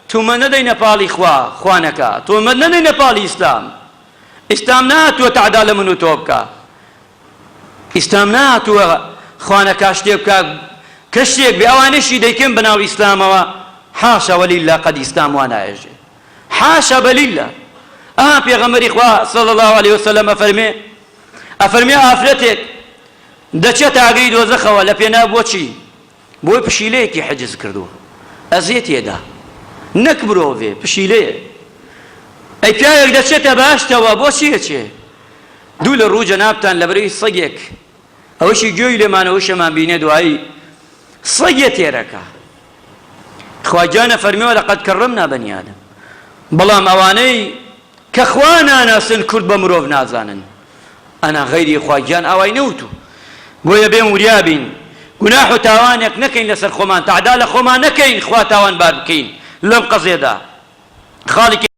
تومەت نەدەینە پاڵی خوا، خوا نەکا، تۆمەت نەدەینە پاڵی ئیسلام. ئیسلام نەهاتووە تەعدا لە من و تۆ بکا. ئیسلام نەهاتووە خوا نەکا شتێک بکا کە شتێک بێ ئەوانەشی دەیکەن بەناو ئیسلامەوە حاشا وللە قەد ئیسلام وا نایەژێ. حاشا بەلیلە. ئەها پێغەمبەری خوا صلی اللە علیە وسلم ئەفەرمێ ئەفەرمێ ئافرەتێک دەچێتە ئاگری دۆزەخەوە لە پێناو بۆچی؟ بۆی پشیلەیەکی حجز کردووە ئەزیەتی ئەدا نەک مرۆڤێ پشیلەیە ئەی پیاوێک دەچێتە بەهەشتەوە بۆچی ئەچێ دوو لە ڕوو جەنابتان لەبەرەی سەگێک ئەوەشی گوێی لێمان ئەوشەمان بینێ دوایی سەگێ تێرەکە خوا گیان ئەفەرمێ ولقد کرمنا بنی آدم بەڵام ئەوانەی کە خوا ناناسن کورد بە مرۆڤ نازانن ئەنا غەیری خوا گیان ئاوای نەوتو بۆیە بێن وریا بین گوناح و تاوانێک نەکەین لەسەر خۆمان تەعدا لە خۆمان نەکەین خوا تاوانبار بکەین لەم قەزێدا خاڵێکی.